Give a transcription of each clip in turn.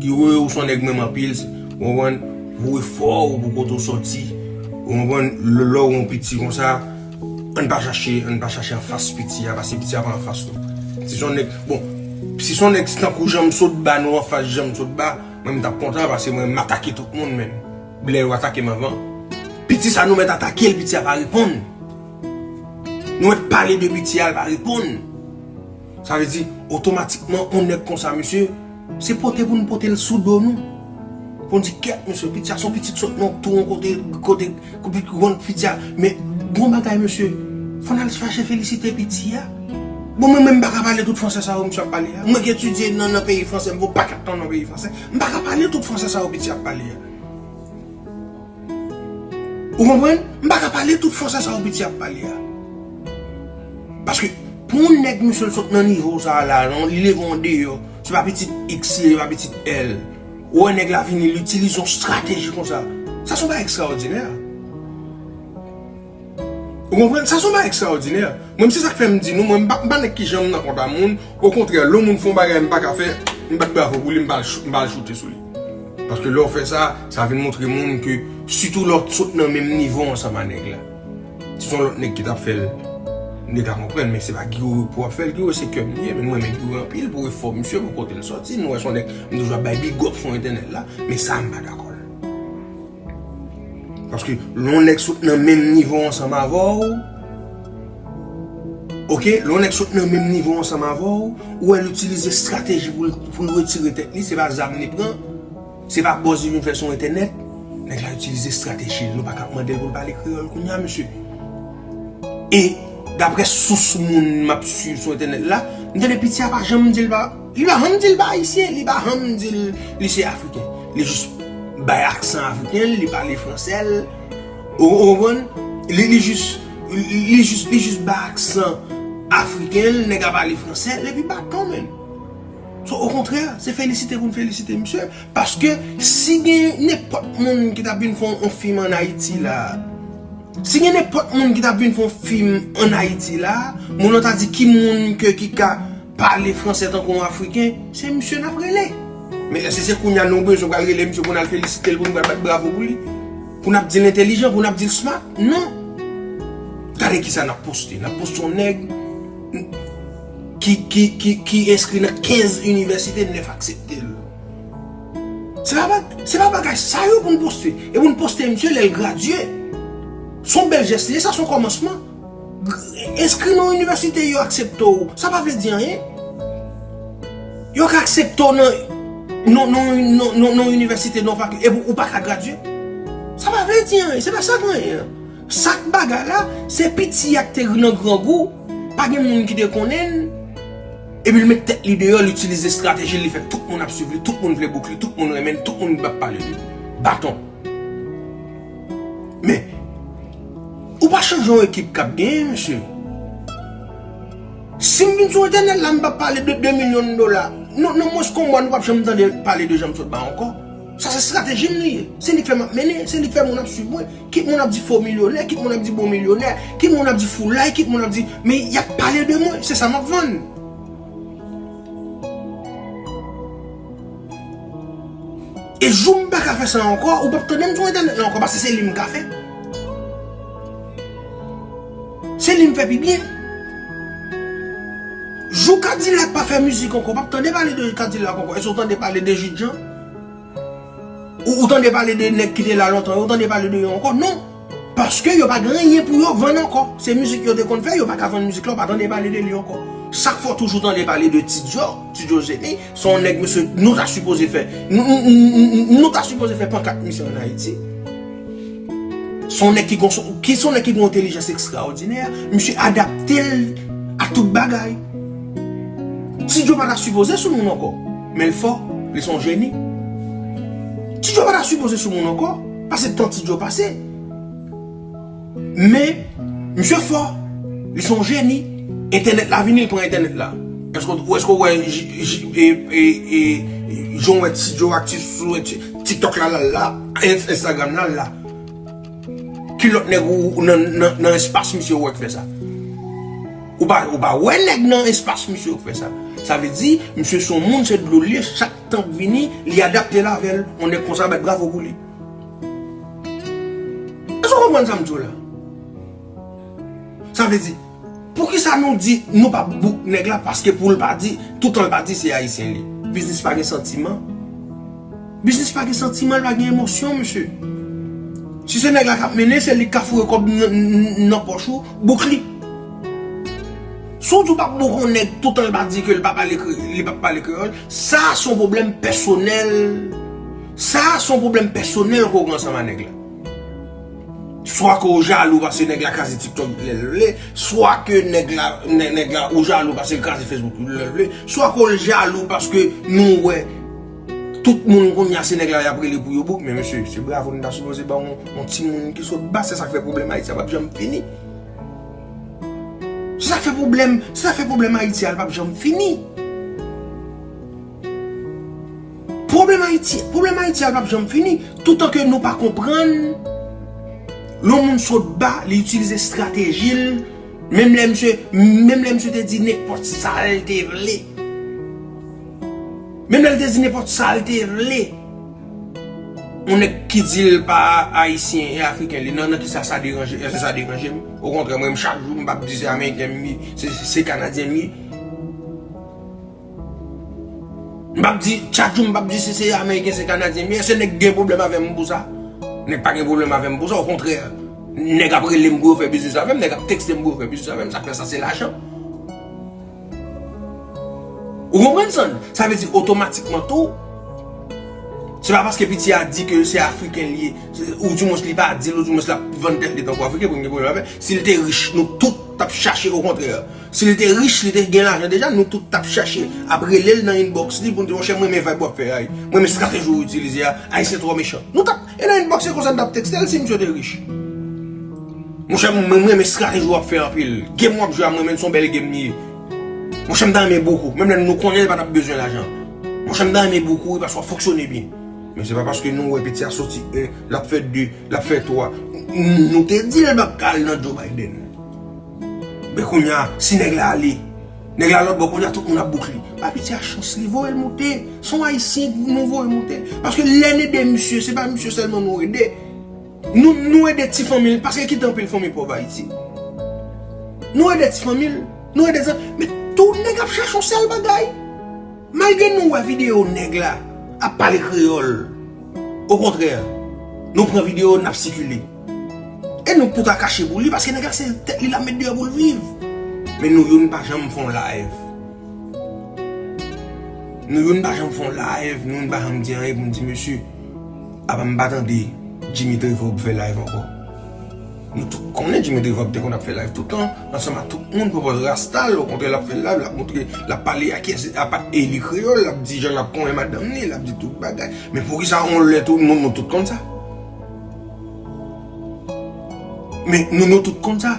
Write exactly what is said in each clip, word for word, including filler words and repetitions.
Giwo, ou se yon nèg m renmen anpil, ou konprann, pou efò w, pou kote w sòti, ou konprann, lè, lè w yon piti konsa, ann pa chache, ann pa chache anfas piti a, paske piti a pa anfas nou. Si se yon nèg, bon, si se yon nèg tankou Janm Sotba, nou anfas Janm Sotba, mwen m t ap kontan, paske mwen m atake tout moun menm. Lè yo atake m anvan. Piti sa nou mèt atake l, piti a pa reponn. Nou mèt pale de piti a, l pa reponn. Sa vle di, otomatikman, yon nèg konsa, mesye, se pote pou n pote l sou do nou. Pou n di, kèt, mesye, piti a se yon pitit sot nan tou yon kote, kote, kote, kote piti a. Men, bon bagay, mesye, fò n al chache felisite piti a. Bon, mwen menm, m pa ka pale tout fransè sa yo, misye ap pale a. Mwen ki etidye nan, nan peyi fransè, m fè yon pakèt tan nan peyi fransè. M pa ka pale tout fransè sa yo, piti a ap pale a. Ou konprann? M pa ka pale tout fransè sa yo piti ap pale a. Paske pou yon nèg, misye, l sot nan nivo sa a la, non, li leve w andeyò, se pa pitit X li ye, se pa pitit L. Ou wè nèg la vini, li itilize yon estrateji konsa. Sa se yon bagay ekstraòdinè. Ou konprann? Sa se yon bagay ekstraòdinè. Mwen, se sa k fè m di nou, mwen, m pa, m pa nèg ki janm nan kont a moun. Okontrè, lè yon moun fè yon bagay m pa ka fè, m bat bravo pou li, m pa al chou-, m pa al choute sou li. Paske lè w fè sa, sa vin montre moun ke, sitou lè w sot nan menm nivo ansanm a nèg la. Si se yon lòt nèg ki t ap fè l, m te ka konprann, men se pa Giwo pou w ap fè l, Giwo se kè m li ye, men m renmen Giwo anpil pou efò misye, pou kote l sòti, nou wè se yon nèg, m toujou ap bay big up sou entènèt la, men sa m pa dakò l. Paske lè yon nèg sot nan menm nivo ansanm avè w, oke, lè yon nèg sot nan menm nivo ansanm avè w, ou wè l itilize estrateji pou l, pou l retire tèt li, se pa zam li pran, se pa buzz li vin fè sou entènèt, nèg la itilize estrateji l, nou pa ka ap mande l pou l pale kreyòl kounye a, mesye. E, daprè sous moun m ap swiv sou entènèt la, m tande piti a pa janm di l pa, li pa janm di l pa ayisyen, li pa janm di l li se afriken. Li jis bay aksan afriken l, li pale fransè l. Ou, ou konprann? Li, li jis, li jis, li jis bay aksan afriken l, nèg a pale fransè l, epi baton, man. So, okontrè, se felisite pou n felisite misye. Paske si gen nenpòt moun ki t ap vin fè yon fim ann Ayiti la, si gen nenpòt moun ki t ap vin fè yon fim ann Ayiti la, moun nan ta di ki moun ke ki ka pale fransè tankou yon Afriken, se misye n ap rele. Men èske se kounye a nou bezwen pral rele misye pou n al felisite l, pou nou pral bat bravo pou li? Pou n ap di l entèlijan, pou n ap di l smart? Non. Gade kisa n ap poste. N ap poste yon nèg ki, ki, ki, ki enskri nan kenz inivèsite, nèf aksepte l. Se pa, se pa bagay sa yo pou n poste. E pou n poste misye lè l gradye. Se yon bèl jès li ye, sa se yon kòmansman. Enskri nan yon inivèsite, yo aksepte w, sa pa vle di anyen. Yo ka aksepte w nan, nan, nan, nan, nan, nan yon inivèsite, nan yon fakilte, epi ou pa ka gradye. Sa pa vle di anyen, se pa sa k anyen an. Sa k bagay la, se piti a k te nan grangou, pa gen moun ki te konnen l, epi l met tèt li deyò, l itilize estrateji l, li fè tout moun ap swiv li, tout moun vle bouk li, tout moun renmen l, tout moun ap pale de li. Baton. Men, ou pa chanje yon ekip k ap genyen, mesye. Si m vin sou entènèt la, m p ap pale de de milyon dola. Non, nan mwens ke yon mwa, nou p ap janm tande pale de Janm Sotba ankò. Sa se estrateji m li ye. Se li k fè m ap mennen, se li k fè moun ap swiv mwen. Kit moun ap di fo milyonè, kit moun ap di bon milyonè, kit moun ap di foulay, kit moun ap di, men y ap pale de mwen, se sa m ap vann. E jou m pa ka fè sa ankò, ou p ap tande m sou entènèt la ankò, paske se li m ka fè. Se li m fè pi byen. Jou Kadilak pa fè mizik ankò, w p ap tande pale de Kadilak ankò. Èske w tande pale de Jidjan? Ou, ou tande pale de nèg ki te la lontan yo, ou tande pale de yo ankò? Non. Paske yo pa gen anyen pou yo vann ankò. Se mizik yo te konn fè, yo pa ka vann mizik la, ou pa tande pale de li ankò. Sa k fè w toujou tande pale de Ti Djo, Ti Djo Zeni, se yon nèg, mesye, nou ta sipoze fè. Nou, nou, nou, nou, nou ta sipoze fè pankat misye ann Ayiti. Se yon nèg ki gon, ki se yon nèg ki gon entèlijans ekstraòdinè. Misye adapte l a tout bagay. Ti Djo pa ta sipoze sou moun ankò. Men l fò, li se yon jeni. Ti Djo pa ta sipoze sou moun ankò. Pase tan Ti Djo pase. Men, misye fò. Li se yon jeni. Entènèt la vini, li pran entènèt la. Èske, èske w wè j-, j-, e, e, e, jan w wè Ti Djo aktif sou Ti-, TikTok la, l al la, Ins-, Instagram la, l al la? Ki lòt nèg ou, ou nan, nan, nan espas misye ou wè k fè sa? Ou pa, ou pa wè nèg nan espas misye ou k fè sa? Sa vle di, misye se yon moun, se dlo l ye, chak tan k vini, li adapte l avè l. Yon nèg konsa, bat bravo pou li. Èske w konprann sa m di w la? Sa vle di, poukisa nou di nou p ap book nèg la? Paske pou l pa di, toutan l pa di se ayisyen li. Biznis pa gen santiman. Biznis pa gen santiman, l pa gen emosyon, mesye. Si se nèg la k ap mennen, se li k ka foure kòb nan, nan, nan pòch ou, book li. Si w di w p ap book yon nèg toutan l pa di ke l pa pale kre-, li p ap pale kreyòl, sa se yon pwoblèm pèsonèl. Sa se yon pwoblèm pèsonèl ke w gen ansanm a nèg la. Swa ke w jalou paske nèg la kraze TikTok lè l vle, swa ke nèg la, nè-, nèg la, ou jalou paske l kraze Facebook lè l vle, swa ke w jalou paske nou wè tout moun kounye a se nèg la y ap rele pou yo book, men mesye, se bravo n ta sipoze ba yon, yon timoun ki sot ba, se sa k fè pwoblèm Ayiti a p ap janm fini. Se sa k fè pwoblèm, se sa k fè pwoblèm Ayiti a l p ap janm fini. Pwoblèm Ayiti, pwoblèm Ayiti a l p ap janm fini. Toutan ke nou pa konprann, lè yon moun sot ba, li itilize estrateji l, menm lè misye, menm lè misye te di nenpòt sa l te vle. Menm lè l te di nenpòt sa l te vle. Yon nèg ki di l pa ayisyen e afriken li, nan, nan kisa sa deranje, èske sa deranje m? Okontrè, mwen menm chak jou m p ap di se ameriken m ye, se, se, se kanadyen m ye. M p ap di, chak jou m p ap di si se ameriken, se kanadyen m ye, èske nèg gen pwoblèm avè m pou sa? Nèg pa gen pwoblèm avè m pou sa, okontrè. Nèg ap rele m pou yo fè biznis avè m, nèg ap tekste m pou yo fè biznis avè m, sa k fè sa se lajan. Ou konprann sa? Sa vle di otomatikman tou, se pa paske piti a di ke se afriken li ye, se, oudimwens li pa di l, oudimwens l ap vann tèt li tankou afriken pou n gen pwoblèm avè l. Si l te rich, nou tout t ap chache, okontrè. Si l te rich, li te gen lajan deja, nou tout t ap chache, ap rele l nan inbox li pou n di, monchè, m renmen vibe w ap fè a, m renmen estrateji w itilize a, ayisyen twò mechan. Nou t ap, e nan inbox se konsa n t ap tekste l si misye te rich. Monchè, m, m renmen estrateji w ap fè anpil. Game w ap jwe a, m renmen l, se yon bèl game li ye. Monchè, m ta renmen book ou. Menm lè nou konnen l pa t ap bezwen lajan. Monchè, m ta renmen book ou wi, paske w ap fonksyone byen. Men se pa paske nou wè piti a soti en, l ap fè de, l ap fè twa. N-, nou te di l p ap ka al nan Joe Biden. Men kounye a, si nèg la ale, nèg la lòt bò, kounye a tout moun ap book li. Ba piti a chans li, voye l moute. Se yon ayisyen nou voye moute. Paske lè n ede misye, se pa misye sèlman nou ede. Nou, nou ede ti fanmi l, paske l kite anpil fanmi pòv Ayiti. Nou ede ti fanmi l, nou ede zan-, men tout nèg ap chache yon sèl bagay. Malgre nou wè videyo nèg la ap pale kreyòl, okontrè, nou pran videyo, n ap sikile. E nou pou ta kache pou li, paske nèg la se tèt li l ap met deyò pou l viv. Men nou youn pa janm fè yon live. Nou youn pa janm fè yon live, nou youn pa janm di anyen pou n di, mesye, apa m pa tande Jimmy Trevor ap fè live ankò. Nou tout konnen Jimmy Trevor te konn ap fè live tout tan, ansanm ak tout moun, pòpòz rasta l, okontrè, l ap fè live, l ap montre, l ap pale a kiyès, apa Eli Kreyòl, l ap di jan l ap konyen madanm li, l ap di tout bagay. Men poukisa yon lè tou, nou, nou tout konn sa? Men nou, nou tout konn sa.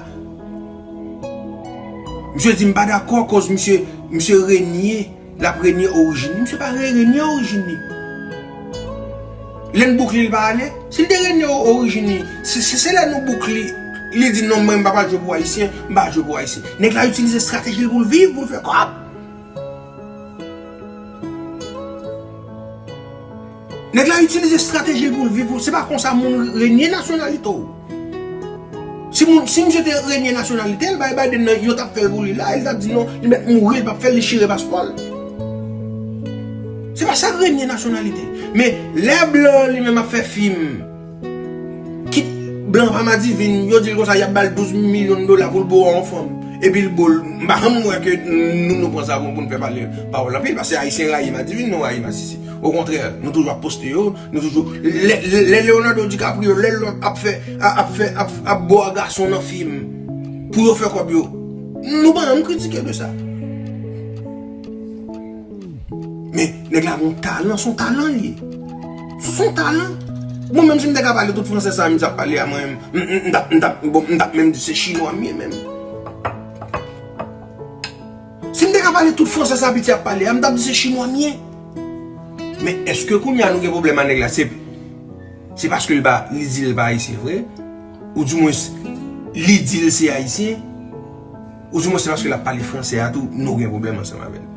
Misye di m pa dakò, koz misye, misye renye, l ap renye orijin li. Misye pa re-, renye orijin li. Lè n book li, li pa ale. Si l te renye o-, orijin li, se, se, se lè nou book li, li di non, mwen, m pa pral jwe pou ayisyen, m pa jwe pou ayisyen. Nèg la itilize estrateji l pou l viv, pou l fè kòb. Nèg la itilize estrateji l pou l viv, se pa konsa moun renye nasyonalite w. Si moun, si misye te renye nasyonalite l, bay Biden nan, yo t ap fè l pou li la, e l t ap di non, li mèt mouri, li p ap fè l, li chire paspò l. Se pa sa k renye nasyonalite. Men lè blan an li menm ap fè fim, kit blan pa madivin, yo di l konsa, y ap ba l douz milyon dola pou l bo a yon fanm. Epi l bo l, m pa janm wè ke nou, nou pran sa pou, pou n fè pale pawòl anpil, paske ayisyen rayi madivin, nou rayi masisi. Okontrè, nou toujou ap poste yo, nou toujou, lè, lè, lè Leonardo DiCaprio, lè lòt ap fè, a-, ap fè, ap, ap bo a gason nan fim, pou yo fè kòb yo, nou pa janm kritike de sa. Men, nèg la gon talan, se yon talan li ye. Se yon talan. Mwen menm, si m te ka pale tout fransè sa misye ap pale a, mwen, m, m, m t ap, m t ap, bon, m t ap menm di se chinwa m ye menm. Si m te ka pale tout fransè sa piti ap pale a, m t ap di se chinwa m ye. Men èske kounye a nou gen pwoblèm a nèg la? Se, se paske l pa, li di l pa ayisyen vre? Oudimwens, li di l se ayisyen? Oudimwens, se paske l ap pale fransè a tou, nou gen pwoblèm ansanm avè l?